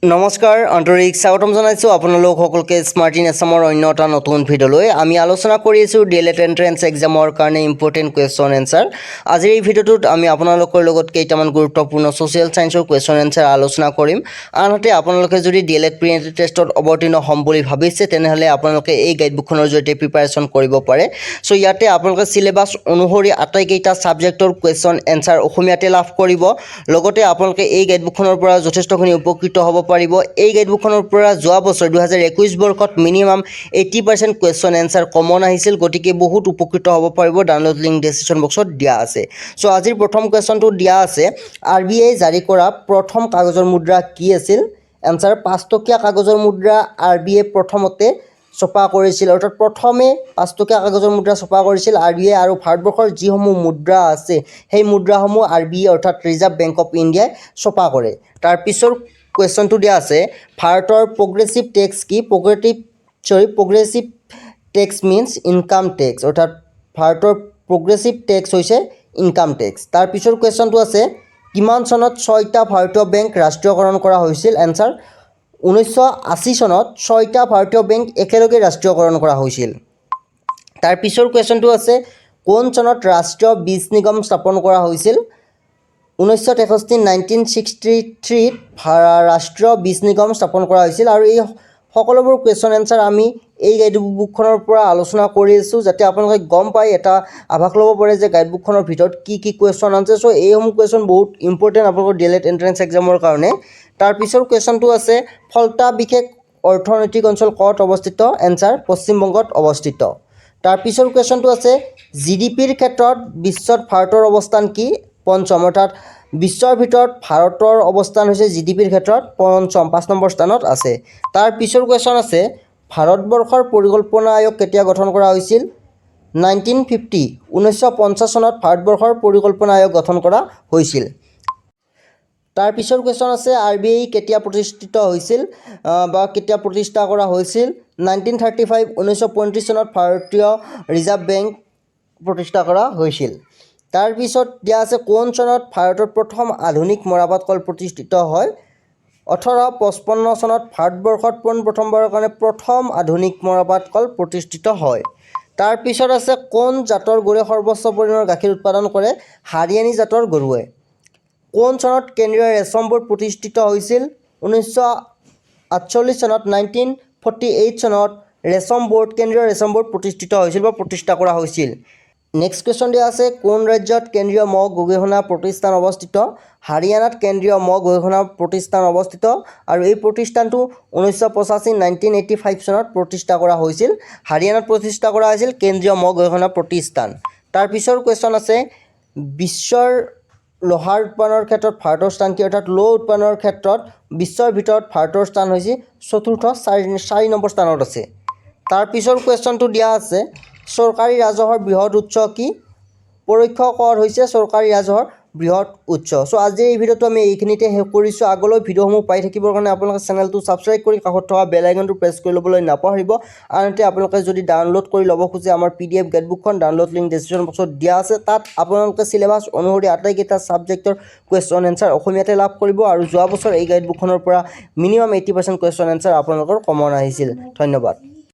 নমস্কাৰ, আন্তৰিক স্বাগতম জনাইছোঁ আপোনালোক সকলোকে স্মাৰ্ট ইন এছামৰ অন্য এটা নতুন ভিডিঅ'লৈ। আমি আলোচনা কৰি আছোঁ ডি এল এড এণ্ট্ৰেঞ্চ এক্সামৰ কাৰণে ইম্পৰ্টেণ্ট কুৱেশ্যন এনচাৰ। আজিৰ এই ভিডিঅ'টোত আমি আপোনালোকৰ লগত কেইটামান গুৰুত্বপূৰ্ণ ছ'চিয়েল ছায়েন্সৰ কুৱেশ্যন এনচাৰ আলোচনা কৰিম। আনহাতে আপোনালোকে যদি D L add pre entry টেষ্টত অৱতীৰ্ণ হ'ম বুলি ভাবিছে, তেনেহ'লে আপোনালোকে এই গাইডবুকখনৰ জৰিয়তে প্ৰিপাৰেশ্যন কৰিব পাৰে। চ' ইয়াতে আপোনালোকে চিলেবাছ অনুসৰি আটাইকেইটা ছাবজেক্টৰ কুৱেশ্যন এনচাৰ অসমীয়াতে লাভ কৰিব। লগতে আপোনালোকে এই গাইডবুকখনৰ পৰা যথেষ্টখিনি উপকৃত হ'ব পাৰিব। এই গাইডবুকখনৰ পৰা যোৱা বছৰ 2021 বৰ্ষত minimum 80% question answer common আহিছিল। গতিকে বহুত উপকৃত হ'ব পাৰিব। ডাউনলোড লিংক ডেছক্ৰিপশ্যন বক্সত দিয়া আছে। চ' আজিৰ প্ৰথম কুৱেশ্যনটো দিয়া আছে, আৰ বি আই জাৰি কৰা প্ৰথম কাগজৰ মুদ্ৰা কি আছিল? এনচাৰ, 5 টকীয়া কাগজৰ মুদ্ৰা আৰ বি আই প্ৰথমতে ছপা কৰিছিল। অৰ্থাৎ প্ৰথমে 5 টকীয়া কাগজৰ মুদ্ৰা ছপা কৰিছিল আৰ বি আই। আৰু ভাৰতবৰ্ষৰ যিসমূহ মুদ্ৰা আছে, সেই মুদ্ৰাসমূহ আৰ বি আই অৰ্থাৎ ৰিজাৰ্ভ বেংক অফ ইণ্ডিয়াই ছপা কৰে। তাৰ পিছৰ কুৱেশ্যনটো দিয়া আছে, ভাৰতৰ প্ৰগ্ৰেছিভ টেক্স কি? Progressive, sorry, progressive tax means income tax। অৰ্থাৎ ভাৰতৰ প্ৰগ্ৰেছিভ টেক্স হৈছে ইনকাম টেক্স। তাৰ পিছৰ কুৱেশ্যনটো আছে, কিমান চনত ছয়টা ভাৰতীয় বেংক ৰাষ্ট্ৰীয়কৰণ কৰা হৈছিল? এনচাৰ, 1980 চনত ছয়টা ভাৰতীয় বেংক একেলগে ৰাষ্ট্ৰীয়কৰণ কৰা হৈছিল। তাৰ পিছৰ কুৱেশ্যনটো আছে, কোন চনত ৰাষ্ট্ৰীয় বীজ নিগম স্থাপন কৰা হৈছিল? 1963, 1963ত ৰাষ্ট্ৰীয় বীজ নিগম স্থাপন কৰা হৈছিল। আৰু এই সকলোবোৰ কুৱেশ্যন এনচাৰ আমি এই গাইড বুকখনৰ পৰা আলোচনা কৰি আছোঁ, যাতে আপোনালোকে গম পাই এটা আভাস ল'ব পাৰে যে গাইড বুকখনৰ ভিতৰত কি কি কুৱেশ্যন আছে। চ' এইসমূহ কুৱেশ্যন বহুত ইম্পৰ্টেণ্ট আপোনালোকৰ ডি এল এড এণ্ট্ৰেঞ্চ এক্সামৰ কাৰণে। তাৰ পিছৰ কুৱেশ্যনটো আছে, ফল্টা বিশেষ অৰ্থনৈতিক অঞ্চল ক'ত অৱস্থিত? এনচাৰ, পশ্চিমবংগত অৱস্থিত। তাৰ পিছৰ কুৱেশ্যনটো আছে, জি ডি পিৰ ক্ষেত্ৰত বিশ্বত ভাৰতৰ অৱস্থান কি? পঞ্চম। অৰ্থাৎ বিশ্বৰ ভিতৰত ভাৰতৰ অৱস্থান হৈছে জি ডি পিৰ ক্ষেত্ৰত পঞ্চম, 5 নম্বৰ স্থানত আছে। তাৰ পিছৰ কুৱেশ্যন আছে, ভাৰতবৰ্ষৰ পৰিকল্পনা আয়োগ কেতিয়া গঠন কৰা হৈছিল? 1950, 1950 চনত ভাৰতবৰ্ষৰ পৰিকল্পনা আয়োগ গঠন কৰা হৈছিল। তাৰ পিছৰ কুৱেশ্যন আছে, আৰ বি আই কেতিয়া প্ৰতিষ্ঠিত হৈছিল বা কেতিয়া প্ৰতিষ্ঠা কৰা হৈছিল? 1935, 1935 চনত ভাৰতীয় ৰিজাৰ্ভ বেংক প্ৰতিষ্ঠা কৰা হৈছিল। তাৰপিছত দিয়া আছে, কোন চনত ভাৰতত প্ৰথম আধুনিক মৰাপাট কল প্ৰতিষ্ঠিত হয়? 1855 চনত ভাৰতবৰ্ষত পোনপ্ৰথমবাৰৰ কাৰণে প্ৰথম আধুনিক মৰাপাট কল প্ৰতিষ্ঠিত হয়। তাৰপিছত আছে, কোন জাতৰ গৰুৱে সৰ্বোচ্চ পৰিমাণৰ গাখীৰ উৎপাদন কৰে? হাৰিয়ানী জাতৰ গৰুৱে। কোন চনত কেন্দ্ৰীয় ৰেচম বোৰ্ড প্ৰতিষ্ঠিত হৈছিল? 1948 চনত, 1948 চনত ৰেচম বোৰ্ড, কেন্দ্ৰীয় ৰেচম বোৰ্ড প্ৰতিষ্ঠিত হৈছিল বা প্ৰতিষ্ঠা কৰা হৈছিল। নেক্সট কুৱেশ্যন দিয়া আছে, কোন ৰাজ্যত কেন্দ্ৰীয় মহ গৱেষণা প্ৰতিষ্ঠান অৱস্থিত? হাৰিয়ানাত কেন্দ্ৰীয় মহ গৱেষণা প্ৰতিষ্ঠান অৱস্থিত। আৰু এই প্ৰতিষ্ঠানটো 1985, 1985 চনত প্ৰতিষ্ঠা কৰা হৈছিল। হাৰিয়ানাত প্ৰতিষ্ঠা কৰা হৈছিল কেন্দ্ৰীয় মহ গৱেষণা প্ৰতিষ্ঠান। তাৰ পিছৰ কুৱেশ্যন আছে, বিশ্বৰ লোহাৰ উৎপাদনৰ ক্ষেত্ৰত ভাৰতৰ স্থান কি? অৰ্থাৎ লো উৎপাদনৰ ক্ষেত্ৰত বিশ্বৰ ভিতৰত ভাৰতৰ স্থান হৈছে চতুৰ্থ, চাৰি নম্বৰ স্থানত আছে। তাৰ পিছৰ কুৱেশ্যনটো দিয়া আছে, চৰকাৰী ৰাজহৰ বৃহৎ উৎস কি? পৰোক্ষ কৰ হৈছে চৰকাৰী ৰাজহৰ বৃহৎ উৎস। চ' আজিৰ এই ভিডিঅ'টো আমি এইখিনিতে শেষ কৰিছোঁ। আগলৈ ভিডিঅ'সমূহ পাই থাকিবৰ কাৰণে আপোনালোকে চেনেলটো ছাবস্ক্ৰাইব কৰি কাষত থকা বেল আইকনটো প্ৰেছ কৰি ল'বলৈ নাপাহৰিব। আনহাতে আপোনালোকে যদি ডাউনলোড কৰি ল'ব খোজে আমাৰ পিডিএফ গাইডবুকখন, ডাউনলোড লিংক ডেছক্ৰিপশ্যন বক্সত দিয়া আছে। তাত আপোনালোকে চিলেবাছ অনুসৰি আটাইকেইটা ছাবজেক্টৰ কুৱেশ্যন এনচাৰ অসমীয়াতে লাভ কৰিব। আৰু যোৱা বছৰ এই গাইডবুকখনৰ পৰা minimum 80% question answer আপোনালোকৰ কমন আহিছিল। ধন্যবাদ।